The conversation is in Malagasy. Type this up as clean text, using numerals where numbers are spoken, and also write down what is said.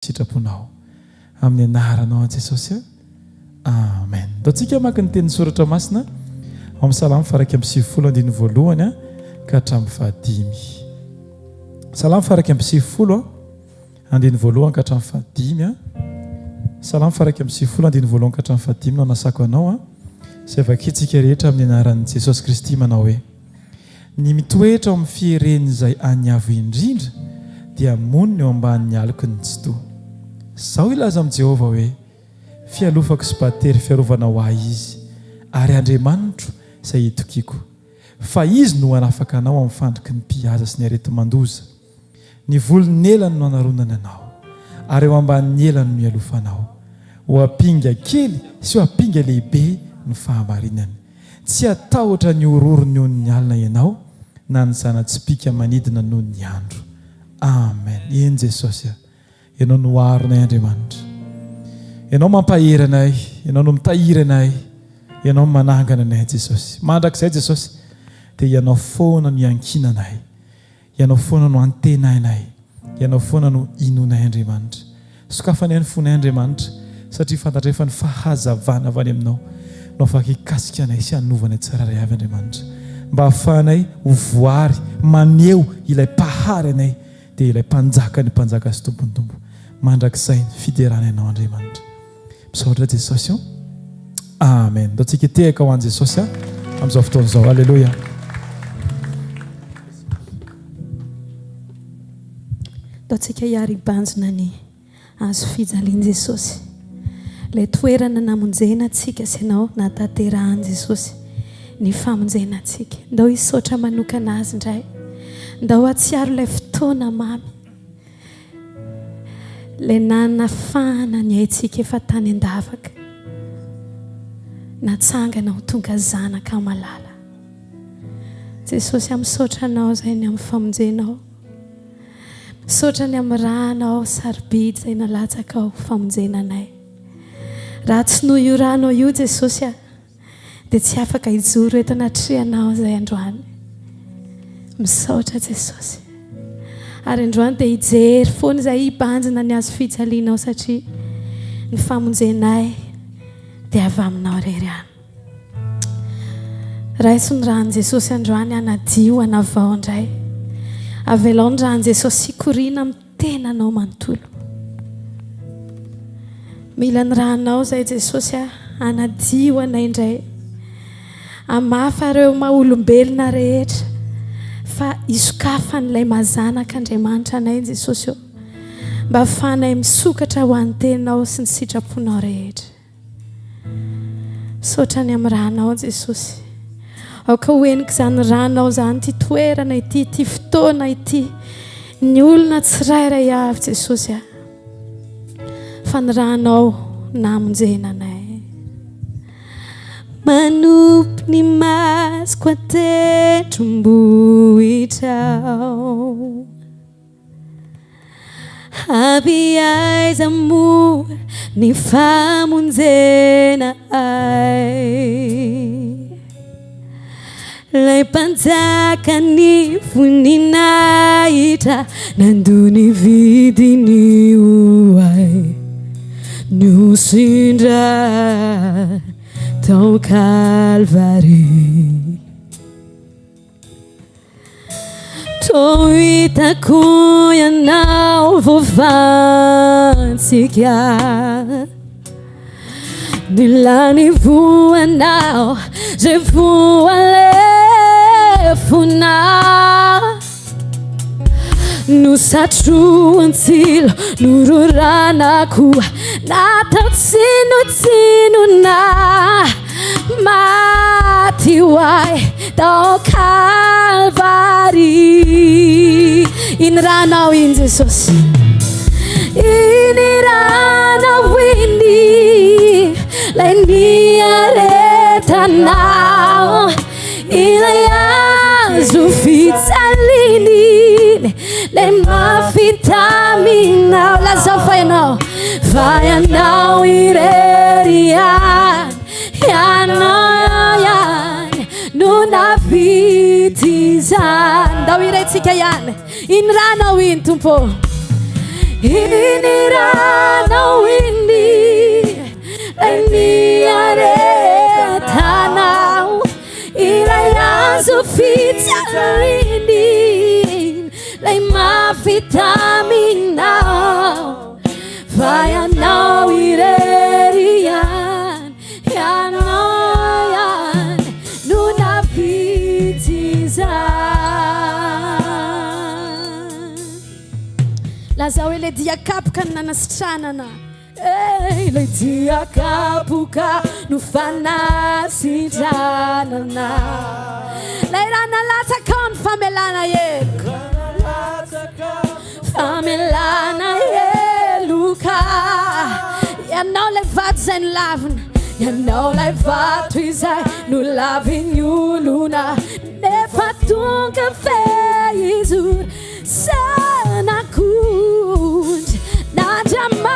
Sitraponao. Amin'ny anaranao Jesosy a. Amen. Ataontsika hamaky ny tenin'ny soratra masina ao amin'ny Salamo faha 91 andininy voalohany a ka hatramin'ny fahadimy. Salamo faha 91 a andininy voalohany ka hatramin'ny fahadimy a. Salamo faha 91 andininy voalohany ka hatramin'ny fahadimy no anasako anao a. Izay vakintsika rehetra amin'ny anaran'i Jesosy Kristy manao hoe. Ny mitoetra ao amin'ny fieren'izay an'ny Avo Indrindra dia monina eo ambanin'ny aloky ny Tsitoha. Izao hilaza amin'i Jehovah hoe, Fialofako sy batery fiarovana ho ahy Izy, ary Andriamanitro izay itokiako. Fa Izy no hanafaka anao amin'ny fandriky ny mpihaza sy ny areti-mandoza. Ny volon'ny elany no hanaronany anao, ary eo ambanin'ny elany no hialofanao. Ho ampinga kely sy ho ampinga lehibe ny fahamarinany. Tsy hatahotra ny horohoro noho ny alina ianao, na ny zana-tsipìka manidina noho ny andro. Amen. Eny Jesosy a! Ianao no aronay Andriamanitra. Ianao mampahery anay, Ianao no mitahiry anay, Ianao no manangana anay Jesosy. Mandrakizay Jesosy dia Ianao foana no iankinanay. Ianao foana no antenainay, Ianao foana no inoanay Andriamanitra. Sokafanay ny fonay Andriamanitra, satria fantatray fa ny fahazavana avy any Aminao no afaka hikasika anay sy hanova anay tsirairay avy Andriamanitra, mba hahafahanay ho voary maneho ilay Mpahary anay, dia ilay Mpanjakan'ny mpanjaka sy Tompon'ny tompo. Mandrakizay ny fiderana Anao Andriamanitra. Misaotra Jesosy o. Amen. Ndao tsika hitehaka ho an'i Jesosy amin'izao fotoana izao. Aleloia. Ndao tsika hiary hibanjina ny hazo fijalian'i Jesosy. Ilay toerana namonjena antsika sy ianao, nahatanterahan'i Jesosy ny famonjena antsika. Ndao hisaotra manokana Azy indray. Ndao hahatsiaro ilay fotoana mamy. Ilay nanafahana ny aintsika efa tany an-davaka, natsangana ho tonga zanaka malala. Jesosy a, misaotra Anao izay ny amin'ny famonjenao. Misaotra ny amin'ny rànao sarobidy izay nalatsakao ho famonjena anay. Raha tsy noho io rànao io Jesosy a, dia tsy afaka hijoro eto anatrehanao izay androany. Misaotra Jesosy. Ary androany dia hijery foana izay hibanjina ny hazo fijalianao satria ny famonjenay dia avy aminao irery ihany. Raiso ny ran'i Jesosy androany hanadio, hanavao indray. Avelao ny ran'i Jesosy hikoriana amin'ny tenanao manontolo. Mila ny ranao izay Jesosy a, hanadio anay indray. Hamafa ireo maha olombelona rehetra fa hisokafan'ilay maha zanak'Andriamanitra anay Jesosy ô. Mba hahafahanay misokatra ho an'ny teninao sy ny sitraponao rehetra. Misaotra ny amin'ny ranao Jesosy. Aoka ho henoko izany ranao izany ity toerana ity, ity fotoana ity. Ny olona tsirairay avy Jesosy a. Fa ny ranao namonjena anay. Manopy ny masoko an-tendrombohitra aho. Avy aiza moa ny famonjena ahy? Ilay mpanjaka ny voninahitra nandoa ny vidiny ho ahy nihosin-dra tao Kalvary. Toa hitako ianao voafantsika Nila ny voanao zay voalefona Nosatroan-tsilo nororana koa Natao tsinontsinona Maty ho ahy tao Kalvary. Iny ranao iny Jesosy. Iny ranao iny lay niaretanao. Ilay hazo fijaliana iny lay mafy taminao. Lazao fa ianao, fa ianao irery ihany, ianao ihany no nahavita izany. Ndao hiraintsika ihany. Iny ranao iny Tompo. Iny ranao iny Ilay niaretanao Ilay hazo fijaliana Ilay mafy taminao Fa ianao irery ihany Ianao ihany no nahavita izany. Lazao hoe ilay dia kapoka no nanasitranana. Eh, ilay dia kapoka no fanasitranana. Ilay rà nalatsaka ao ny famelana heloka. Famelana heloka. Ianao ilay vato izay nolavina. Ianao ilay vato izay nolavin'ny olona. Nefa tonga fehizoro. Zanak'ondry n'Andriamanitra.